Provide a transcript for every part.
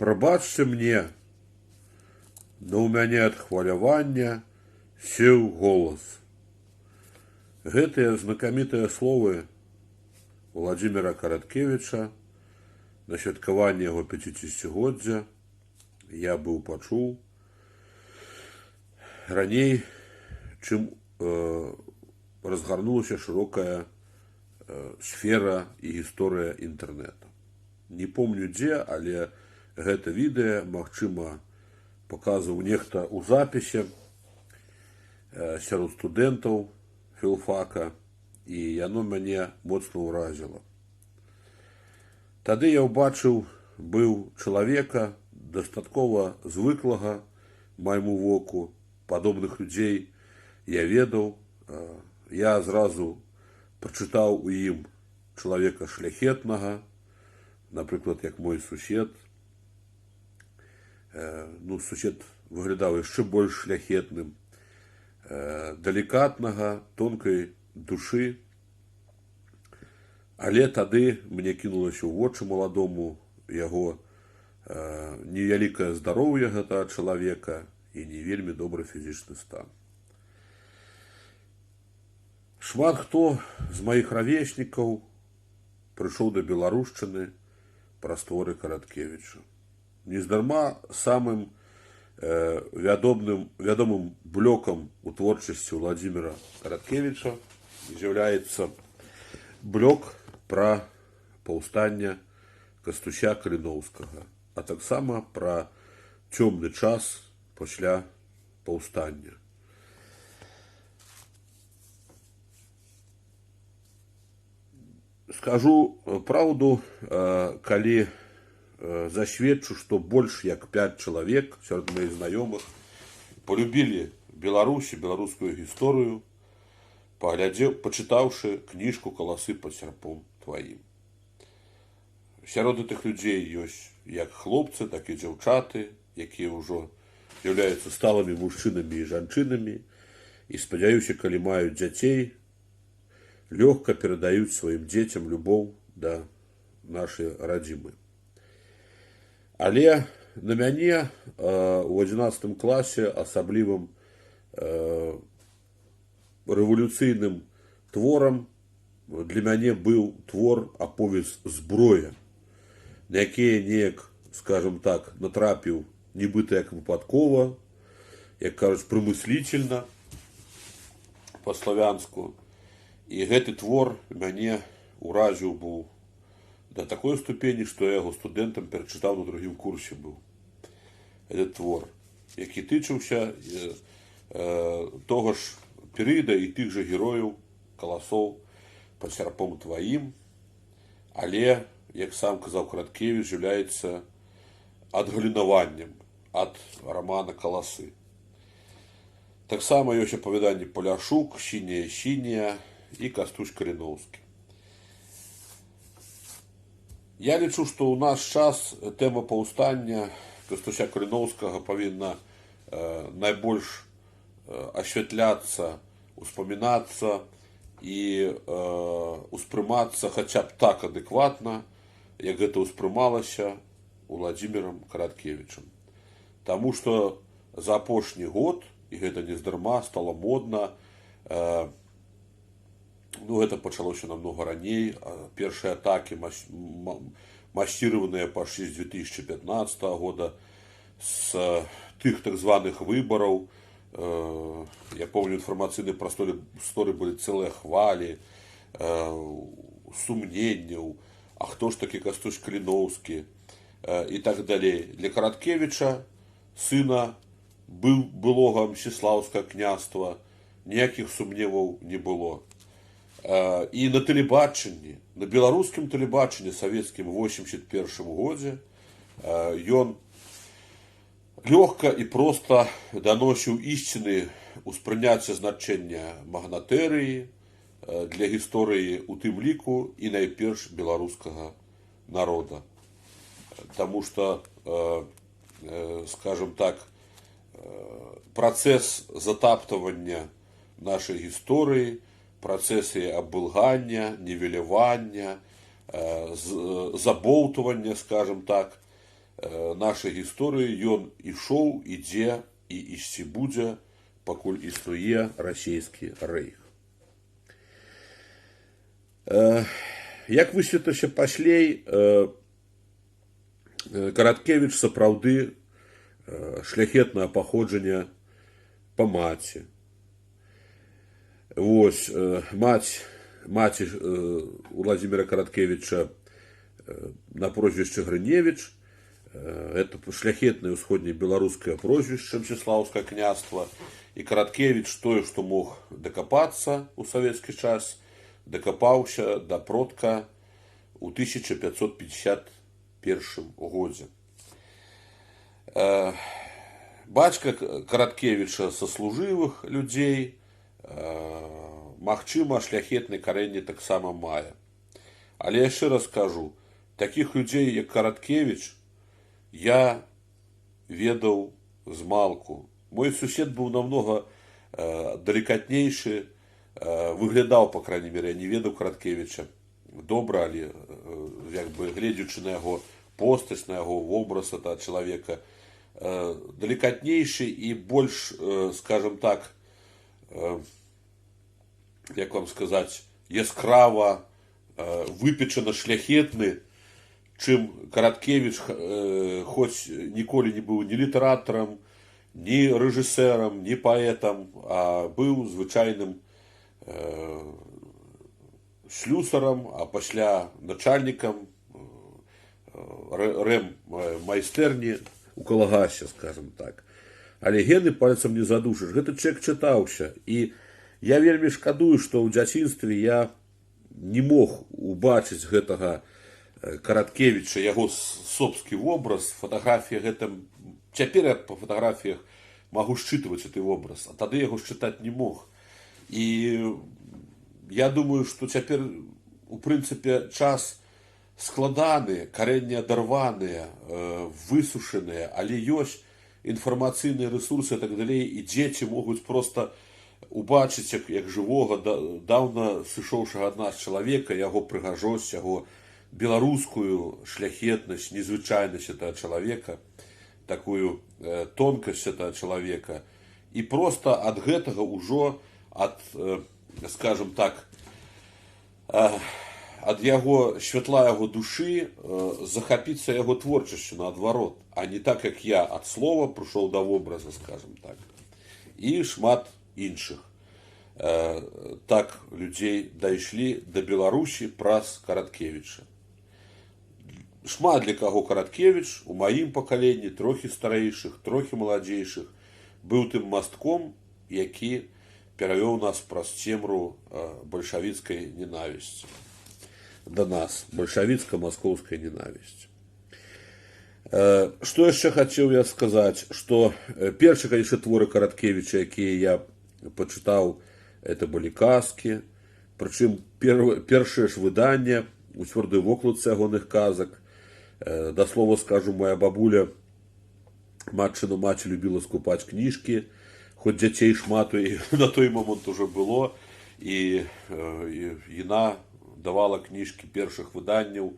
Прабачце мне, но ў мяне ад хвалявання сеў голас. Гэтыя знакамітыя словы Уладзіміра Караткевіча на святкаванне яго 50-годдзя я быў пачуў раней, чым разгарнулася шырокая сфера і гісторыя інтэрнэту. Не помню дзе, але гэта відэа, магчыма, паказваў нехта ў запісе сярод студэнтаў філфака, і яно мяне моцна ўразіла. Тады я ўбачыў быў чалавека, дастаткова звыклага майму воку, падобных людзей я ведаў, я зразу прачытаў у ім чалавека шляхетнага, напрыклад, як мой сусед. Ну, сусед выглядаў яшчэ больш шляхетным, далікатнага, тонкай душы. Але тады мне кінулася ў вочы маладому яго невялікае здароўе гэтага чалавека і не вельмі добры фізічны стан. Шмат хто з маіх равеснікаў прыйшоў да беларушчыны праз творы Караткевіча. Нездарма самым вядомым блокам у творчасці Уладзіміра Караткевіча з'яўляецца блок пра паўстанне Кастуся Каліноўскага, а таксама пра цёмны час пасля паўстання. Скажу праўду, калі засведчу, што больш як 5 чалавек сярод маіх знаёмых полюбілі Беларусь і беларускую гісторыю, пачытаўшы кніжку «Каласы пад сярпом тваім». Сярод гэтых людзей ёсць як хлопцы, так і дзяўчаты, якія ўжо з'яўляюцца сталымі мужчынамі і жанчынамі, і, спадзяюся, калі маюць дзяцей, лёгка перадаюць сваім дзецям любоў да нашай радзімы. Але на мяне у 11 класе асаблівым рэвалюцыйным творам для мяне быў твор аповесць «Зброя», на які я неяк, скажем так, натрапіў нібыта як выпадкова, як кажуць, прымыслительна па-славянску. І гэты твор мяне ўразіў быў да такой ступені, што я яго студэнтам перачытаў на другім курсе быў. Этот твор, які тычыўся того ж перыяда і тых жа герояў «Каласоў пад сярпом тваім», але, як сам казаў Караткевіч, з'яўляецца адгалінаваннем ад рамана «Каласы». Таксама ёсць апавяданні «Паляшук», «Сіняя сіняя» і «Кастусь Каліноўскі». Я лічу, што ў наш час тэма паўстання Кастуся Каліноўскага павінна найбольш асвятляцца, успамінацца і успрымацца хаця б так адэкватна, як гэта ўспрымалася Уладзімірам Караткевічам. Таму што за апошні год, і гэта нездарма стала модна, гэта пачалося намнога раней, першыя атакі масіраваныя пашлі з 2015 года, з тых так званых выбараў. Я помню, інфармацыйнай прасторы былі цэлыя хвалі сумненняў, а хто ж такі Кастусь Каліноўскі і так далей. Для Караткевіча, сына былога Мсціслаўскага княства, ніякіх сумневаў не было. І на тэлебачанні, на беларускім тэлебачанні савецкім 81 годзе ён лёгка і проста даносіў ісціны ўспрыняцця значэння магнатэрыі для гісторыі, у тым ліку і найперш беларускага народа. Таму што, скажем так, працэс затаптавання нашай гісторыі, працэсы абылгання, нівелявання, забоўтвання, скажем так, Нашай гісторыі ён ішоў, ідзе і ісці будзе, пакуль існуе расійскі рэйх. Як высветлілася паслей, Караткевіч сапраўды шляхетнае паходжанне па маці. Вось маці Уладзіміра Караткевіча на прозвішча Грыневіч, это шляхетнае ўсходнебеларускае прозвішча Мсціслаўскае княства. І Караткевіч тое, што мог дакапацца ў савецкі час, дакапаўся да продка ў 1551 годзе. Бацька Караткевіча са служывых людзей, магчыма, шляхетны карэнні таксама мае. Але яшчэ раз кажу, такіх людзей, як Караткевіч, я ведаў змалку. Мой сусед быў намнога далікатнейшы, выглядаў, по крайней мере, я не ведаў Караткевіча добра, але як бы гледзячы на яго постаць, на яго вобраз этого чалавека, далікатнейшы і больш, скажем так, як вам сказаць, яскрава выпечана шляхетны, чым Караткевіч, хоць ніколі не быў ні літаратарам, ні рэжысэрам, ні паэтам, а быў звычайным слюсарам, а пасля начальнікам рэм майстэрні у калагасе, скажем так. Але гены пальцам не задушыш. Гэты чалавек чытаўся. І я вельмі шкадую, што ў дзяцінстве я не мог убачыць гэтага Караткевіча, яго сопскі вобраз, фатаграфія гэта. Цяпер я па фатаграфіях магу счытваць гэты вобраз, а тады яго счытаць не мог. І я думаю, што цяпер у прынцыпе час складаны, карэнні адарваныя, высушаныя, але ёсць інфармацыйныя рэсурсы і так далей, і дзеці могуць проста убачыць як жывога, даўна сышоўшага ад нас чалавека, яго прыгажосць, яго беларускую шляхетнасць, незвычайнасць этого чалавека, такую тонкасць этого чалавека. І проста ад гэтага ўжо, ад, скажем так, ад яго святла, яго душы захапіцца яго творчасцю наадварот, а не так, як я ад слова прыйшоў да вобраза, скажем так. І шмат іншых так людзей дайшлі да Беларусі праз Караткевіча. Шмат для каго Караткевіч у маім пакаленні, трохі старэйшых, трохі маладзейшых, быў тым мастком, які перавёў нас праз цемру бальшавіцкай ненавісці да нас, бальшавіцка-маскоўскай ненавісці. Што яшчэ хацеў я сказаць, што першы, конечно, творы Караткевіча, якія я пачытаў, это былі казкі, прычым першае ж выданне у цвёрдай вокладцы ягоных казак. Да слова скажу, моя бабуля, матчына маці, любіла скупаць кніжкі, хоць дзяцей шмат і на той момант уже было, і яна давала кніжкі першых выданняў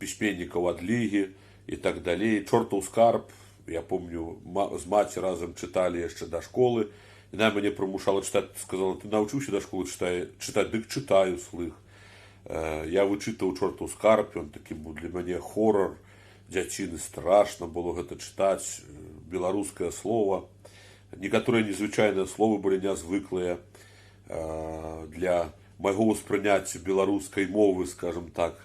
пісьменнікаў адлігі і так далей. «Чортаў скарб», я помню, з маці разам чыталі яшчэ да школы. Яна мяне прымушала чытаць, сказала: «Ты навучыўся да школы чытаць, дык чытаю услых». Я вычытаў «Чортаў скарб», ён такі быў для мяне хорар дзяціны, страшна было гэта чытаць, беларускае слово. Некаторыя незвычайныя словы былі нязвыклыя для майго ўспрыняцця беларускай мовы, скажем так.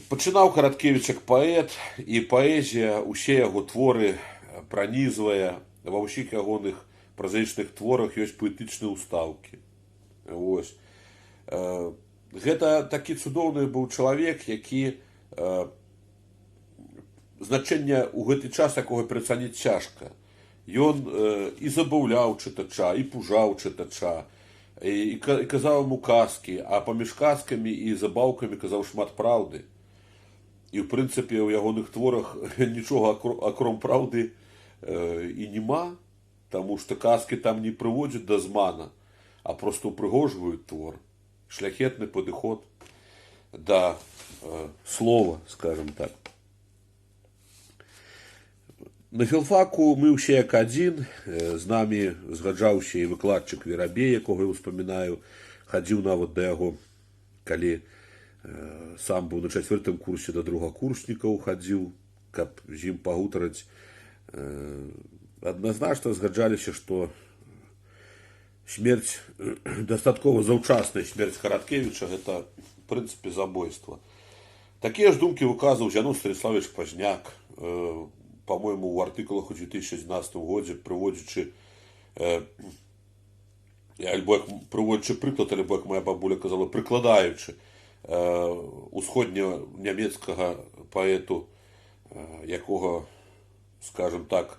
Пачынаў Караткевіч як паэт, і паэзія усе яго творы пранізвае, ва ўсіх ягоных празаічных творах ёсць паэтычныя ўстаўкі. Вось. Гэта такі цудоўны быў чалавек, які значэнне ў гэты час якога перацаніць цяжка. Ён і забаўляў чытача, і пужаў чытача, і казаў яму казкі, а паміж казкамі і забаўкамі казаў шмат праўды. І ў прынцыпе ў ягоных творах нічога акром праўды і нема, таму што казкі там не прыводзяць да змана, а просто ўпрыгожваюць твор. Шляхетны падыход. да слова, скажем так. На філфаку мы ўсе як адзін, з намі згаджаўся і выкладчык Верабей, якога я ўспамінаю, хадзіў нават да яго, калі сам быў на чацвёртым курсе, да другакурснікаў хадзіў, каб з ім пагутарыць. Адназначна згаджаліся, што смерць, дастаткова заўчасная смерць Караткевіча — гэта, в прынцыпе, забойства. Такія ж думкі выказваў Зянон Станіслававіч Пазняк, по-моему, у артыкулах у 2011 годзе, прыводзячы альбо як прыводзячы прыклад, альбо, як моя бабуля казала, прыкладаючы усходненямецкага паэту, якога, скажем так,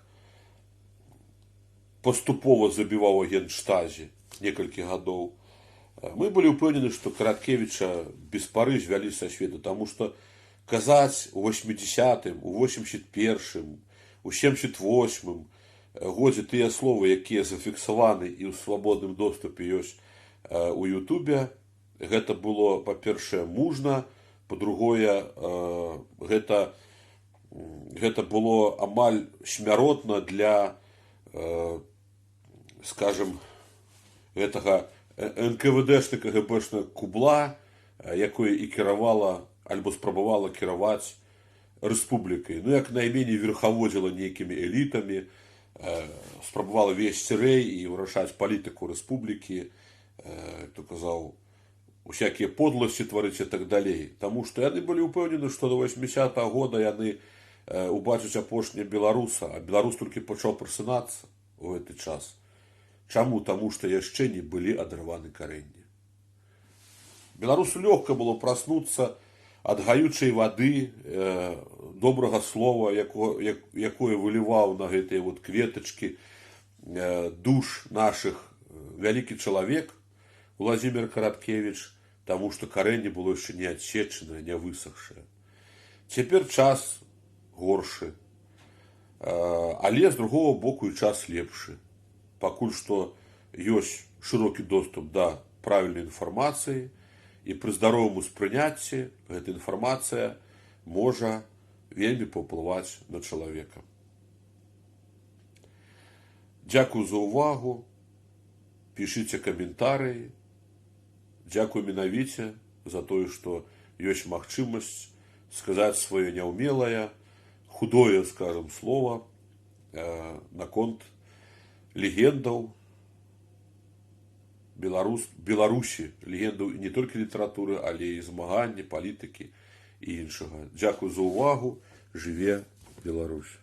паступова забіваў агент Штазі некалькі гадоў. Мы былі ўпэўнены, што Караткевіча без пары звялі са свету, таму што казаць у 80-м, у 81-м, у 78-м годзе тыя словы, якія зафіксаваны і ў свабодным доступе ёсць у Ютубе, гэта было, па-першае, мужна, па-другое, гэта было амаль смяротна для, скажем, гэтага НКВДшна КГБшнага кубла, якое і кіравала альбо спрабавала кіраваць рэспублікай. Ну, як найменей верхаводзіла нейкімі элітамі, спрабавала весці рэй і вырашаць палітыку рэспублікі, то казаў, усякія подласці тварыць і так далей. Таму што яны былі ўпэўнены, што до 80 -го года яны убачаць апошняе беларуса, а беларус толькі пачаў прасынацца ў гэты час. Чаму? Таму што яшчэ не былі адрываны карэнні. Беларусу лёгка было праснуцца ад гаючай вады, добрага слова, якое выліваў на гэтыя вот кветачкі душ нашых вялікі чалавек Уладзімір Караткевіч, таму што карэнне было яшчэ не адсечанае, не высохшае. Цяпер час горшы, але з другого боку і час лепшы. Пакуль што ёсць шырокі доступ да правільнай інфармацыі, і пры здаровым успрыняцці гэта інфармацыя можа вельмі паўплываць на чалавека. Дзякую за ўвагу, пішыце каментарыі. Дзякую менавіце за тое, што ёсць магчымасць сказаць сваё няўмелае, худое, скажем, слово наконт легендаў Беларусі, легендаў не толькі літаратуры, але і змагання, палітыкі і іншага. Дзякую за ўвагу. Жыве Беларусь!